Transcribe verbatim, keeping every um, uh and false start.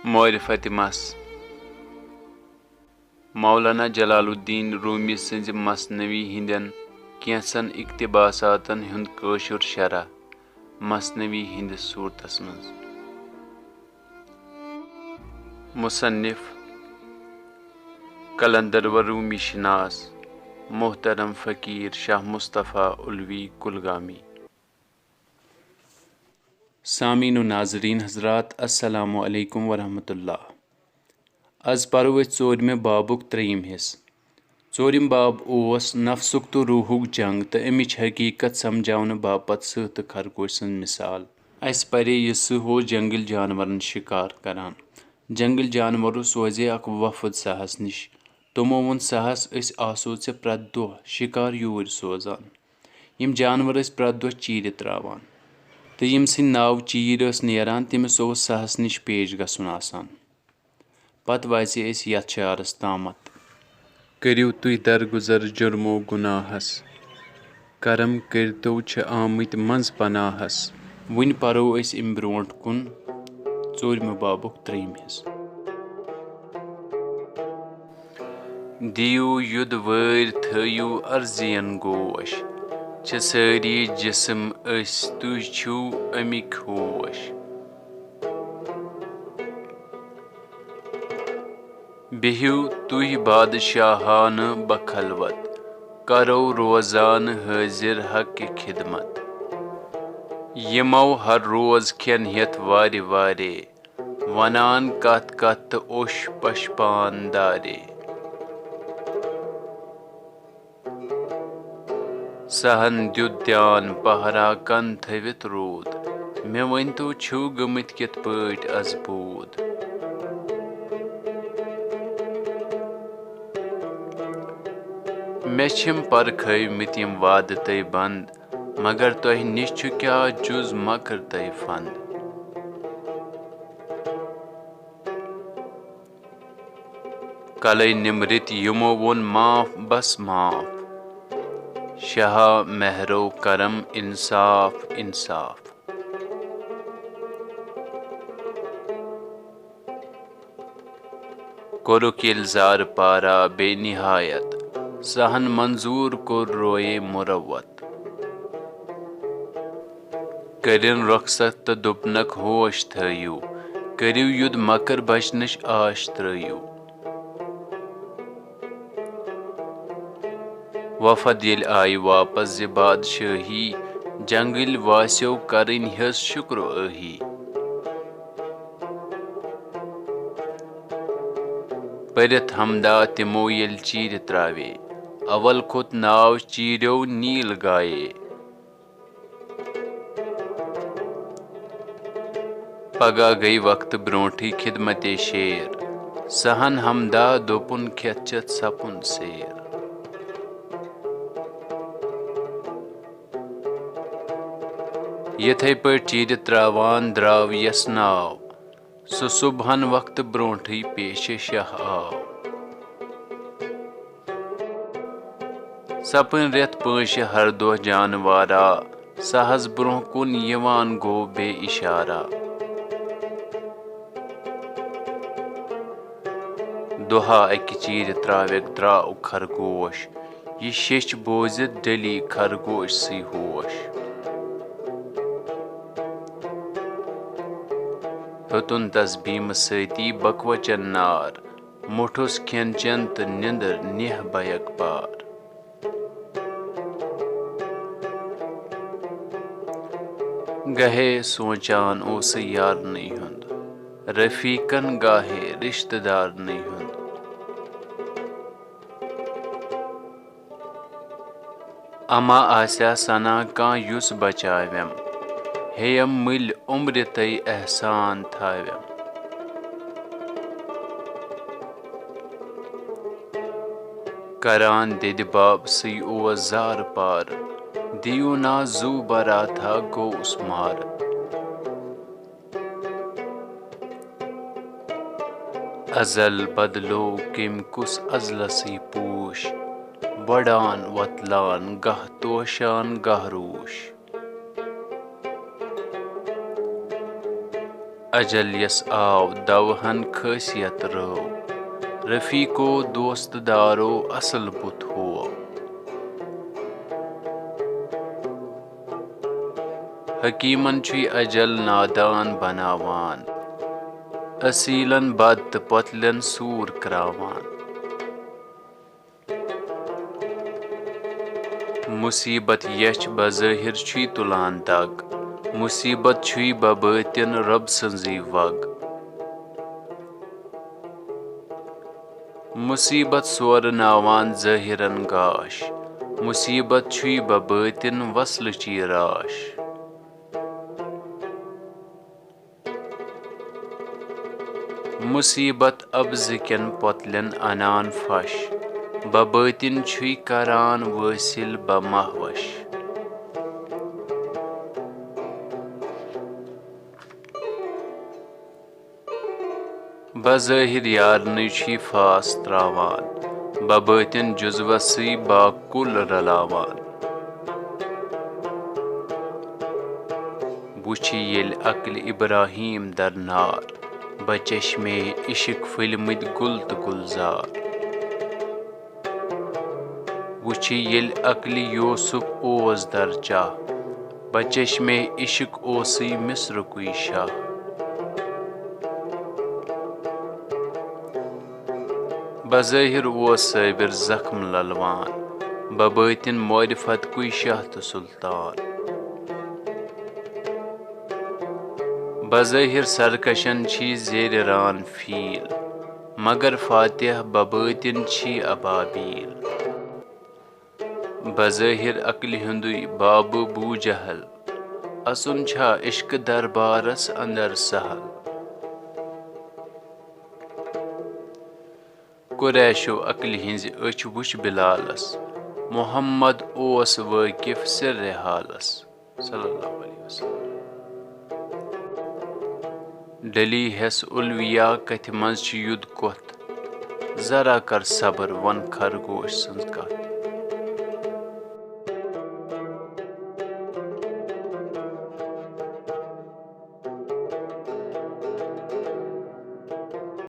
معرفت مس۔ مولانا جلال الدین رومی سٕنٛزِ مثنوی ہٕنٛدٮ۪ن کینٛژن اقتباساتن ہُنٛد کٲشُر شرح مثنوی ہٕنٛدِس صوٗرتس منٛز۔ مصنف قلندر و رومی شناس محترم فقیر شاہ مصطفیٰ علوی کلگامی۔ سامعین و ناظرین حضرات، السلام علیکم ورحمۃ اللہ۔ از پرو أسۍ ژوٗرمہِ بابُک ترٛیٚیِم حصہٕ۔ ژوٗرِم باب اوس نفسُک تہٕ روحُک جنگ تہٕ امِچ حقیقت سمجھاونہٕ باپتھ سٕہہ تہٕ خرگوش سٕنٛز مثال۔ اسہِ پرے یہِ سٕہہ اوس جنگل جانورن شکار کران۔ جنگل جانورو سوزے اکھ وفد سٕہس نِش۔ تِمو ووٚن سٕہس، أسۍ آسو ژےٚ پرٛٮ۪تھ دۄہ شکار یوٗرۍ سوزان۔ یِم جانور ٲسۍ پرٛٮ۪تھ دۄہ چیٖرِ ترٛاوان۔ تہٕ ییٚمہِ سٕنٛدِ ناوٕ چیٖرۍ ٲس نیران، تٔمِس اوس سٕہس نِش پیش گژھُن آسان۔ پتہٕ واژے أسۍ یتھ شعرس تامتھ۔ کٔرِو تُہۍ درگُزر جُرمو گُناہس، کرم کٔرۍتو چھِ آمٕتۍ منٛز پناہس۔ وُنہِ پرو أسۍ اَمہِ برٛونٛٹھ کُن ژوٗرمہِ بابُک ترٛیٚیِم حصہٕ۔ دِیِو یُد وٲرۍ تھٲیِو عرضین گوش، چھِ سٲری جسم أسۍ، تُہۍ چھِو اَمِکۍ ہوش۔ بِہِو تُہۍ بادشاہانہٕ بخلوت، کرو روزانہٕ حٲضِر حقِ خدمت۔ یِمو ہر روز کھٮ۪ن ہٮ۪تھ وارِ وارے، ونان کتھ کتھ تہٕ اوٚش پشپان دارے۔ سٕہن دیُت دیان پہرا کن تھٲوِتھ روٗد۔ مےٚ ؤنۍتو چھِو گٔمٕتۍ کِتھ پٲٹھۍ از بوٗد؟ مےٚ چھِم پرکھٲومٕتۍ یِم وعدٕ تۄہہِ بنٛد، مگر تۄہہِ نِش چھُ کیٛاہ جُز مکر تۄہہِ فنٛد؟ کلے نِمرِتھ یِمو ووٚن معاف بس معاف۔ شاہ مہرو کرم انصاف انصاف۔ کوٚرُکھ ییٚلہِ زارٕ پارا بے نہایت، سہن منظوٗر کوٚر رویے مُروت۔ کٔرِن رۄخصت تہٕ دوٚپنکھ ہوش تھٲیِو، کٔرِو یُد مکر بچنٕچ آش ترٲیِو۔ وفد ییٚلہِ آیہِ واپس زِ بادشٲہی، جنگٕلۍ واسیو کرٕنۍ حِس شُکرو ٲہی۔ پٔرِتھ حمدا تِمو ییٚلہِ چیٖرِ ترٛاوے، اول کھوٚت ناو چیٖریو نیٖل گایے۔ پگاہ گٔے وقتہٕ برونٹھٕے خدمتے شیر، سہن حمدا دوٚپُن کھٮ۪تھ چٮ۪تھ سپُن سیر۔ یِتھے پٲٹھۍ چیٖرِتھ ترٛاوان درٛاو یَس ناو، سُہ صُبحن وقتہٕ برونٹھٕے پیشہِ شاہ آو۔ سپٕنۍ رٮ۪تھ پٲنٛشہِ ہر دۄہ جانوارا، سہس برونٛہہ کُن یِوان گوٚو بے اِشارا۔ دۄہا اکہِ چیٖرِ ترٛاوٮ۪کھ درٛاو خرگوش، یہِ شیٚچھ بوٗزِتھ ڈٔلی خرگوش سٕے ہوش۔ ہیوٚتُن تس بیٖمہٕ سۭتی بکوچن نار، مُٹھُس کھٮ۪ن چٮ۪ن تہٕ نِندٕر نیہ بیک بار۔ گاہے سونچان اوسُے یارنٕے ہُنٛد، رفیقن گاہے رشتہٕ دارنٕے ہُنٛد۔ اما آسیا سنا کانٛہہ یُس بچاوٮ۪م، ہیٚیم مٔلۍ عمرِ تَے احسان تھاوٮ۪م۔ کران دِدِ باب سٕے اوس زارٕ پار، دِیِو نا زُو براتھا گوٚوُس مارٕ۔ ازل بدلو کٔمۍ کُس ازلسٕے پوش، وۄڑان وۄتلان گاہ توشان گاہ روش۔ اجل یس آو دوہن خٲصیت رٲو، رفیقو دوست دارو اصل بُتھ ہوو۔ حکیمن چھُے اجل نادان بناوان، اصیلن بد تہٕ پۄتلٮ۪ن سوٗر کراوان۔ مصیبت یچھ بظٲہر چھُے تُلان دگ، مصیبت چھُے ببٲطِن رۄب سٕنٛزٕے وگ۔ مصیبت سورناوان ظٲہرن گاش، مصیبت چھُے ببٲطِن وصلٕچی راش۔ مصیبت ابزٕ کٮ۪ن پۄتلٮ۪ن انان پھش، ببٲطِن چھُے کران وٲصِل بمہوش۔ بظٲہر یارنٕے چھُے فاس تراوان، ببٲطِن جُزوسٕے باکُل رلاوان۔ وُچھِ ییٚلہِ عقلِ ابراہیم درنار، بچشمے عشق پھٔلمٕتۍ گُل تہٕ گُلزار۔ وُچھِ ییٚلہِ عقلِ یوسف اوس درچاہ، بچشمے عشق اوسٕے مصرکُے شاہ۔ بظٲہر اوس صٲبر زخم للوان، ببٲطِن معرفت کُے شاہ تہٕ سلطان۔ بظٲہر سرکشن چھی زیرِ ران فیل، مگر فاتح ببٲطِن چھی ابابیل۔ بظٲہر عقلہِ ہُندُے بابہٕ بو جہل، اژُن چھا عشقہٕ دربارس اندر سہل۔ قریشو عقلہِ ہٕنزِ أچھ وُچھ بلالس، محمد اوس وٲقف سرِ حالس۔ صلی اللہ علیہ وسلم۔ ڈلی ہیس علویا کتھِ منز چھِ یُد کوتھ، ذرا کر صبر، ون خرگوش سٕنز کتھ۔